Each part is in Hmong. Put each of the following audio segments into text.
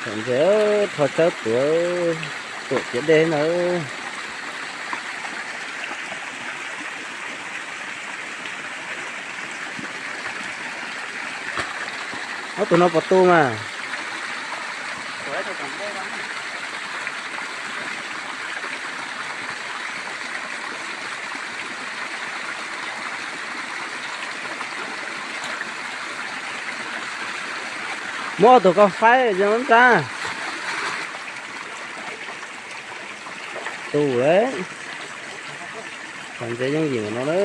Txhom ntses, rho tsawb tuav, tuam ciav dej na. Ob tug no puas tu mas. Muab ob tug ko faib nrab. Tu lawm. Txhom ntses yooj yim no na.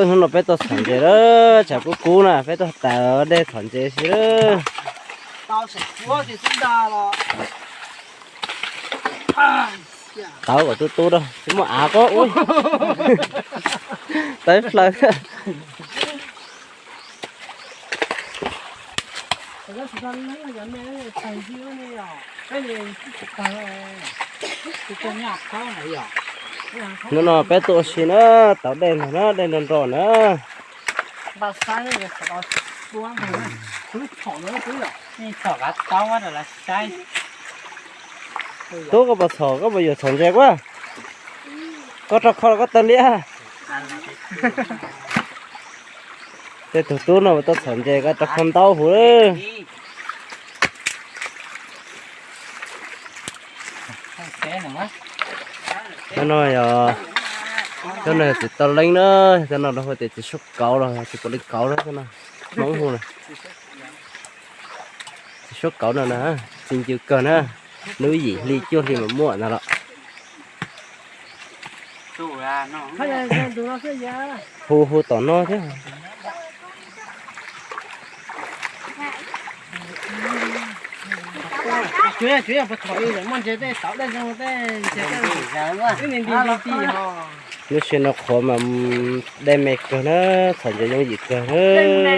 Hnub no peb tuaj txhom ntses lawm, tshav kub kub na, peb tuaj tas dej txhom ntses xwb lawm. Tawv kom tu tu rau, tsis muaj av ko ua. Tawv plaws. Hnub no peb tuaj ua si na, tau dej ntag na, dej nrog nrog na. Tub, koj puas txhom, koj puas yuav txhom ntses kuab? Koj rau kho los koj taw liab? Tej tus tub no tuaj txhom ntses koj rau kho ntaub huv. Cov no yog, cov no yog txiv tau leeb na, cov no lawv hu tias txiv suab kauv los txiv puav leej kauv na, cov no Hmoob hu na. Txiv suab kauv no na, txi ncw kawg na, hnub yim hli cuaj hli mas muaj ntag los. Hu hu tom no thiab. Lub sij hawm no qhuav mas dej me kawg na, txhom ntses yooj yim kawg na.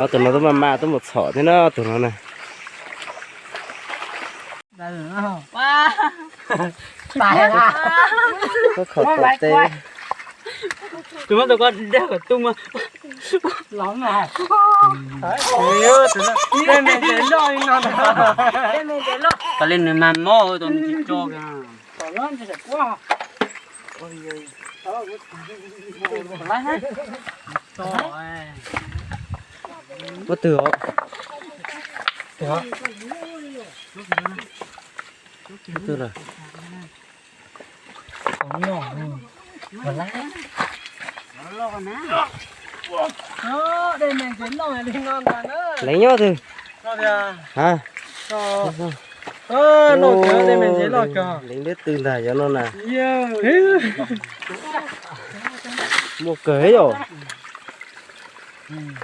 Ob tug no twb maj mam tuaj mus txhom thiab na, ob tug no na. Koj khom tom tes. Tus muab tus ko dag kom tu mas. Koj li nws mas mob tus nws tsis tso kiag. Ua twg os? Ua twg lawm? Leej nyob twg? Ha? Leej liab twg ntag cov no na. Muaj kawg yom.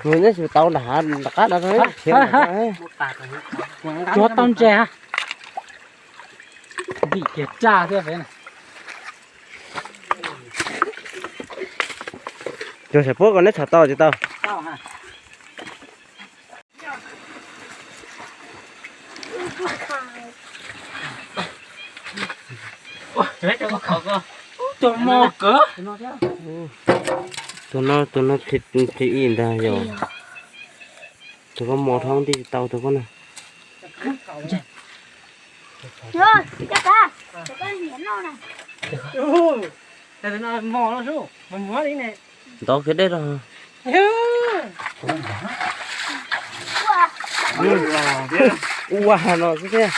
Nws nyob tsis tau nram hav nram qab no. Tuav tau ntses ha. Vim kiag raj thiab peb na. Cog xyom puab kom neb txhom tau tsis tau. Tus no, tus no phim ib ntag yog. Tus koj mos dhau nti tsis tau tus koj na. Ntov kiag dej rau. Ua no xwb thiab.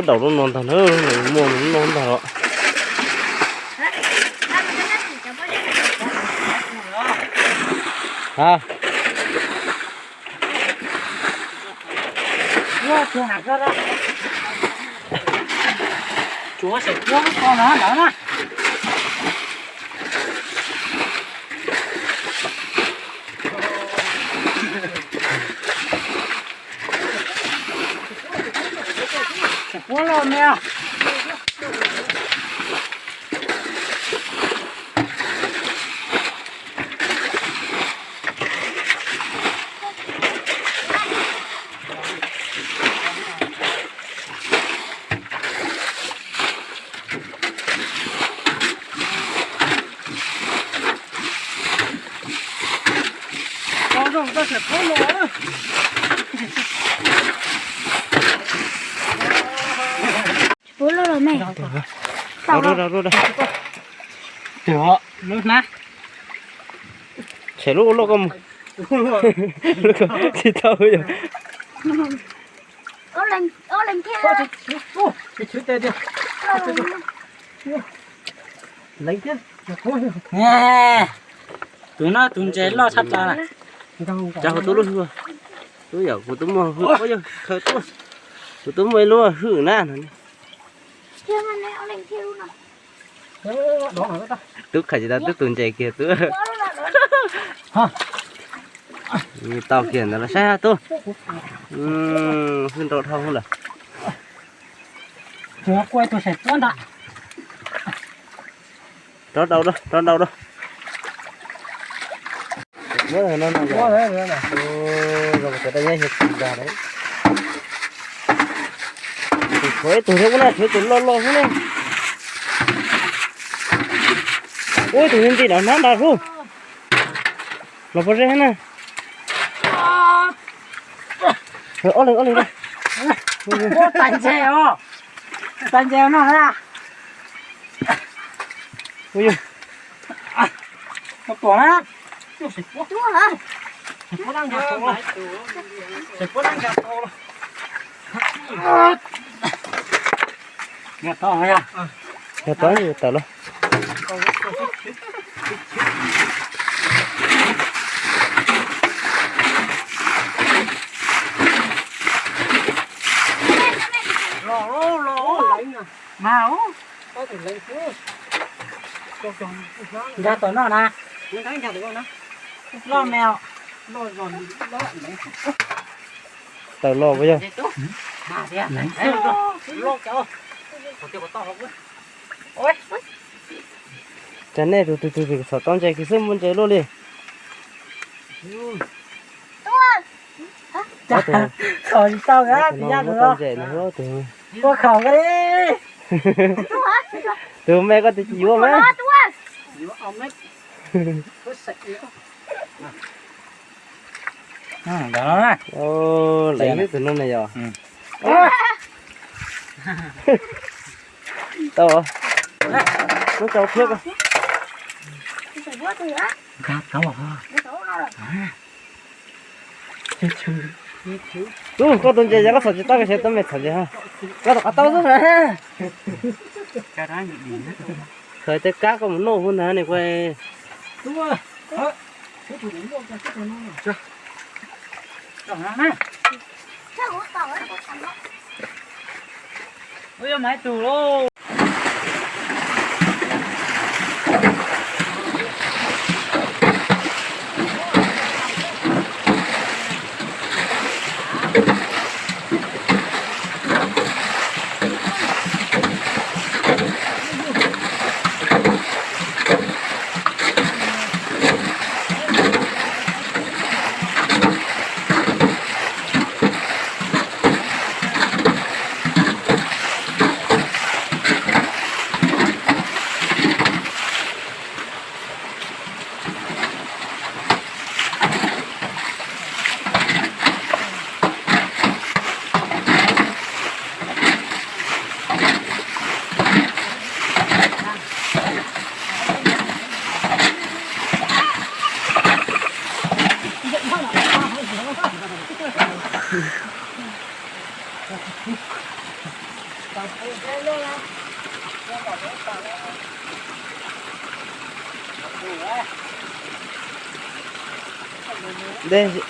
Daus lub no ntag na, muaj lub no ntag los. Ha. Tsuav saum puab ko no lawm na. Saum puab loj me. Puab loj los me. Rau, rau, rau, rau. Lub hnab. Tshem lub ua luaj koj mus. Tsis tau yog. Tus no tus ntses loj tshaj plaws na. Cas kuv tub lub hwj, tub yog kuv tub muaj hwj, kuv yog khaws tuaj, kuv tub muaj ib lub hwj na. Tub khaws tsis tau tub tus ntses kiag tub. Tau kiag ntawd los saib tub. Hwj nrau dhau lawm. Rov dau, rov dau da. Tshuav ib tug thiab ub na, tshuav tus loj loj xwb ne. Ub, tus nti nti no hnab nrad ub. Los pov zeb na. Ob leeg, ob leeg. Ua tais ntses os. Tais ntses no na. Ua yog. Pom na. Nkag tau, nkag tau, tawm los. Mas nkag tom no na. Loj me. Tawm los puas yog? Cas nej tus tus tus xov tooj ntses kiag xwb muaj ntses luaj li. Khaws tsis tau na, tus yaj tus no. Ua khaum koj li. Tus me koj tus yuav mas. Laiv tus no na yog. Tau. Muab tso thiab koj. Tub, koj tus ntses yog koj txhom tsis tau, koj txhom tsis tau ntses. Koj tom qab tau xwb na. Khaws tej kab koj mus noj huv ntag ne koj.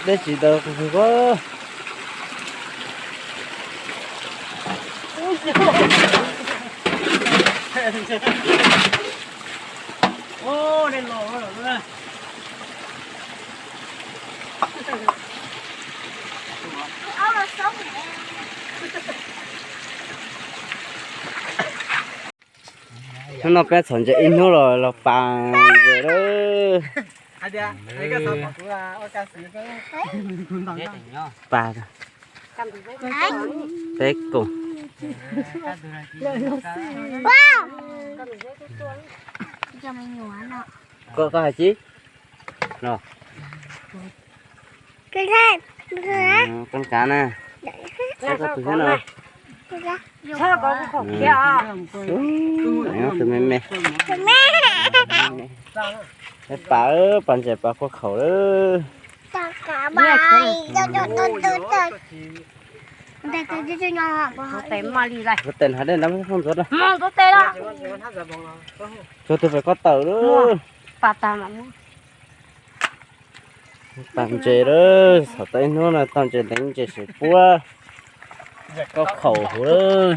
Dej tsis daws qhov. Hnub no peb txhom ntses ib hnub los los pas ntses lawm. Pas peb koom. Koj, koj hais tsis? Koj kav na. Koj tus thiab no. Tus me me. Pab, pab ntses pab khuab khaum lawm. Tes hais dej nrab phooj ntxuav lawm. Tsuag tus pem ko taw lawm. Pas ntses lawm, txhom tau ib hnub no tau ntses leev ntses xwm puab, khuab khaum huv lawm.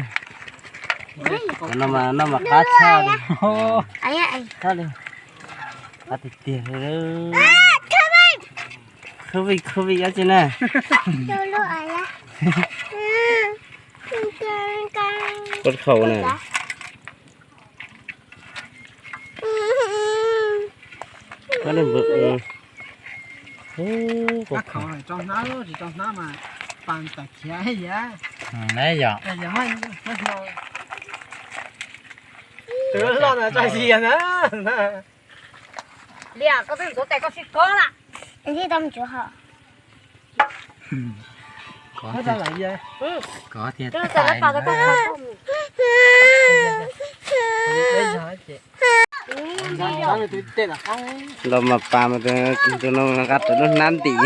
No mas qab tshaj li, qab tiag tiag li. Khwb vij khwb vij dab tsi na. Khuab khaum na. Liam, koj twb ntxuav tes koj sib kob lawm. Thiab tau mus tsuav hos. Kov thiab tais. Los mas pas mas tus no nqa tus lub hnab ntim.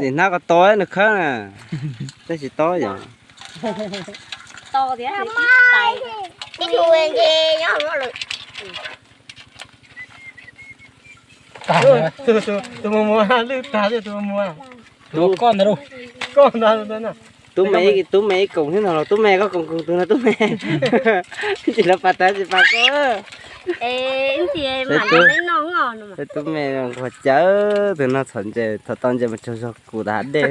Nim hnab ko to nws khawb na. Tab sis tob yom. Tus muag muag lwj tag thiab tus muag muag. Tus koj ntag, koj ntag. Tub me, tub me ib koom thiab no los tub me, koj koom koom tus no tub me. Tsis los pas tas tsis pas koj. Tub me nquag cawv, tus no txhom ntses, txhom tau ntses mas tsaug zog kuv tas hav dej.